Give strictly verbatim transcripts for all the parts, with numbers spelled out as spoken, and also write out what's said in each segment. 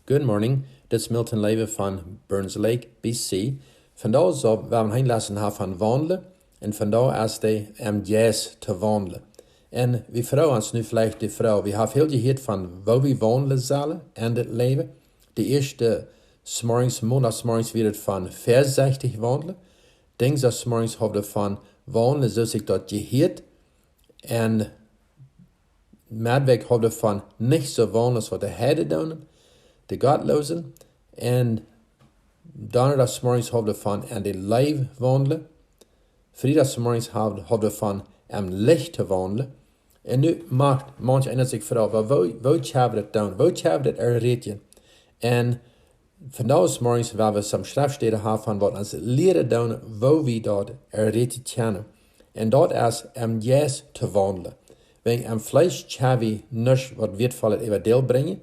Good morning, dit is Milton Leve von Burns Lake, B C. Vondoag sell wie een Lesson haben von waundlen, un vondoag es de em Jeist to waundlen. Un wie froagen ons nu veleicht de Froag, wie haben väl jehieet von woo wie waundlen sellen en dit Läwen. De ieeschte Morjes, Mondachsmorjes wia et von väasechtich waundlen. Dinjsdachsmorjes haud wie von waundlen, soo aus ekj daut jehieet. Un Meddwäakj haud wie von nich soo waundlen aus waut de Heiden doonen, de Gottloosen. Un Donnadachsmorjes haud wie von en de Leew waundlen. Friedachsmorjes haud, haud wie von em Licht to waundlen. Un nu moakt manch eena sikj froagen, woo, woo, woo kjenn wie daut doonen? Woo kjenn wie daut erreichen? Un vondoag zemorjes woa wie some Schreftstäden haben von waut ons lieren doonen, woo wie daut erreichen kjennen. Un daut es em Jeist to waundlen. Wäajen em Fleesch kjenn wie nuscht waut wieetvollet äwa Deel brinjen.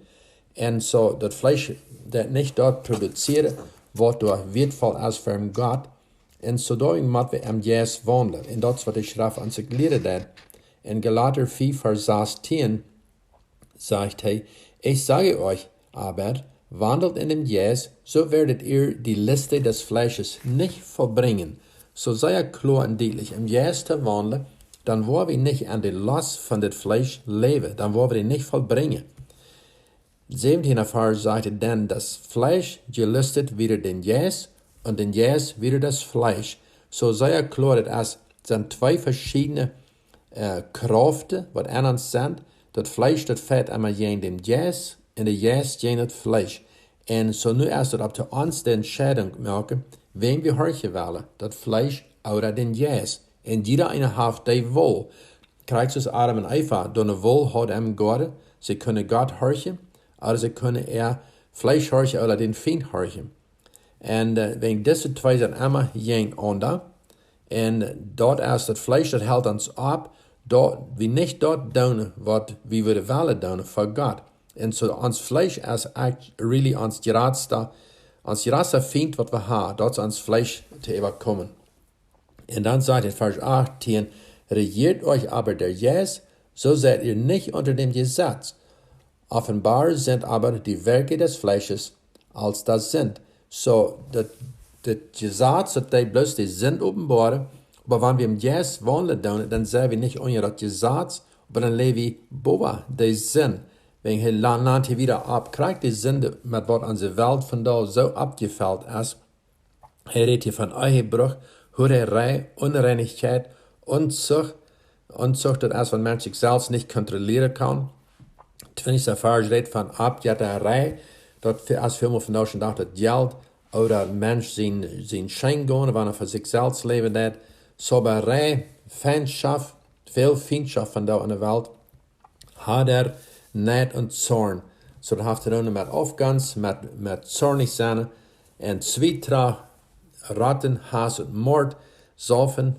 Un soo daut Fleesch daut nich daut produzieren, waut doa wieetvoll es fa Gott. Un soo doaromm motten wie em Jeist waundlen. Un daut es waut de Schreft ons lieren deit. En Galater fief Varsch sastieen sajcht hee: Ich sage euch aber, wandelt in dem Geist, so werdet ihr die List des Fleisches nicht vollbringen. Soo sea kloa un dietlich em Jeist to waundlen, dan woa wie nich aun de Lust von daut Fleesch läwen, dan woa wie dee nich vollbrinjen. Säwentieen Varsch sajcht: Denn das Fleisch gelüstet wider den Geist und den Geist wider das Fleisch. Soo sea kloa, daut es, sent twee veschiedne äh, Kjraften, waut en ons sent. Daut Fleesch, daut fajcht emma jäajen dän Jeist, un de Jeist jäajen daut Fleesch. Un soo nu es daut opp to ons de Entscheidunk moaken, wäm wie horchen wellen, daut Fleesch ooda dän Jeist. Un jieda eena haft de Wol. Krakjt soo aus Adam un Eva, doa de Wol hauden em Goaden, see kunnen Gott horchen, ooda see kunnen äa Fleesch horchen ooda dän Fient horchen. Un, äh, wäajen dise twee sent emma jäajenaunda. Un daut es daut Fleesch, daut helt ons opp, daut wie nich daut doonen, waut wie wudden wellen doonen fa Gott. Un soo ons Fleesch es actually really ons jratsta, ons jratsta Fient, waut wie haben, daut es ons Fleesch to äwakomen. Un dan sajcht en Varsch achttieen: Regiert euch aber der Geist, so seid ihr nicht unter dem Gesetz. Offenbar sind aber die Werke des Fleisches, als das sind. Soo, daut, daut Jesaz, daut deit bloos de Sind openboaren, oba wan wie em Jeist waundlen doonen, dan sent wie nich unja daut Jesaz, oba dan läw wie bowa de Sind. Wäajen hee la-, nant hee wieda opp, krakjt de Sind, met waut onse Welt vondoag soo oppjefelt es. Hee rät hia von Ehebruch, Hurerei, Unreinichkeit, Unzucht. Unzucht, daut es, wan Mensch sikj selfst nich kontrollieren kaun. Twintichste Varsch rät von Aufjetterei. Daut es väl mol vondoag dän Dach daut Jelt, ooda Mensch sien, sien Scheen gonen, wan hee fa sikj selfst läwen deit. Zauberei, Feindschoft, väl Fientschoft vondoag en de Welt. Hader, Neid un Zorn. Soo, daut haft to doonen met Aufgonst, met, met zornich sennen, un Zwietracht, Ratten, Hass un Mord, Saufen,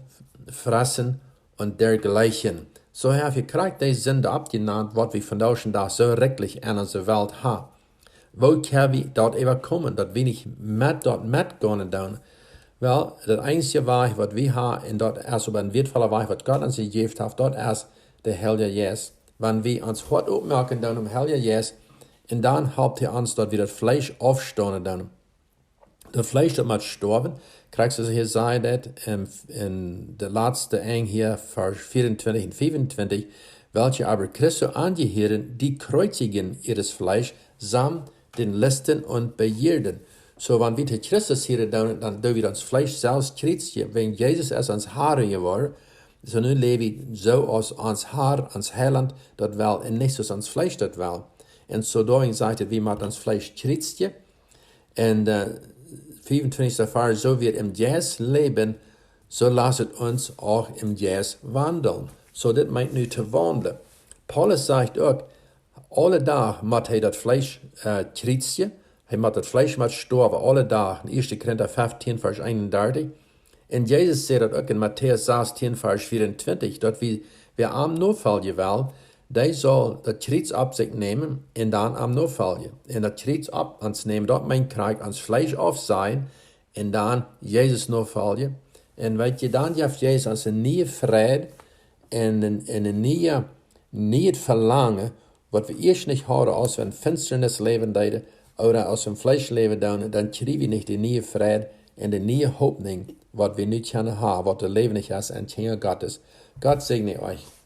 Fressen un dergleichen. Soo hab ekj krakjt de Sind oppjenant, waut wie vondoag dän Dach soo rikjlich en onse Welt haben. Woo kjenn wie daut äwakomen, daut wie nich met daut metgonen doonen? Well, daut eensje Wajch, waut wie haben, un daut es opp een wieetvolla Wajch, waut Gott ons jejäft haft, daut es de Heilje Jeist. Wan wie ons Hoat opmoaken doonen däm Heiljen Jeist, un dan halpt hee ons, daut wie daut Fleesch aufstonen doonen. Daut Fleesch, daut mott stoawen, krakjt soo aus hee sajcht daut en, en de latste Enj hia, Varsch vieruntwintig un fiefuntwintig: Welche aber Christus angehören, die kreuzigen ihr Fleisch samt den Lüsten und Begierden. Soo, wan wie to Christus hieren, dan, dan doo wie ons Fleesch selfst kjriezjen, wäajen Jesus es ons Herr jeworden. Soo nu läw wie soo aus ons Herr, ons Heilaunt daut well, un nich soo aus ons Fleesch daut well. Un soo doaromm sajcht hee, wie motten ons Fleesch kjriezjen. Un, äh, fiefuntwintichste Varsch: So wie im Geist leben, so lasset uns auch im Geist wandeln. Soo, dit meent nu to waundlen. Paulus sajcht uk, aule Dach mott hee daut Fleesch, äh, kjriezjen. Hee mott daut Fleesch mott stoawen, aule Dach. En ieeschte Korinta feftieen, Varsch eenundartich. Un Jesus säd daut uk en Matäus sastieen, Varsch vieruntwintig, daut wie, wäa am nofoljen well, dee saul daut Kjriez opp sikj nämen un dan am nofoljen. Un daut Kjriez opp ons nämen, daut meent krakjt ons Fleesch aufsajen un dan Jesus nofoljen. Un weet jie, dan jeft Jesus ons een nieen Fräd un een, un een nieen, nieen Velangen, waut wie ieescht nich hauden, aus wie en Finsternis läwen deeden, ooda aus wie em Fleesch läwen doonen, dan kjrie wie nich de niee Freid un de niee Hopninj, waut wie nu kjennen haben, waut de Läwen es en Kjinja Gottes. Gott säajen junt.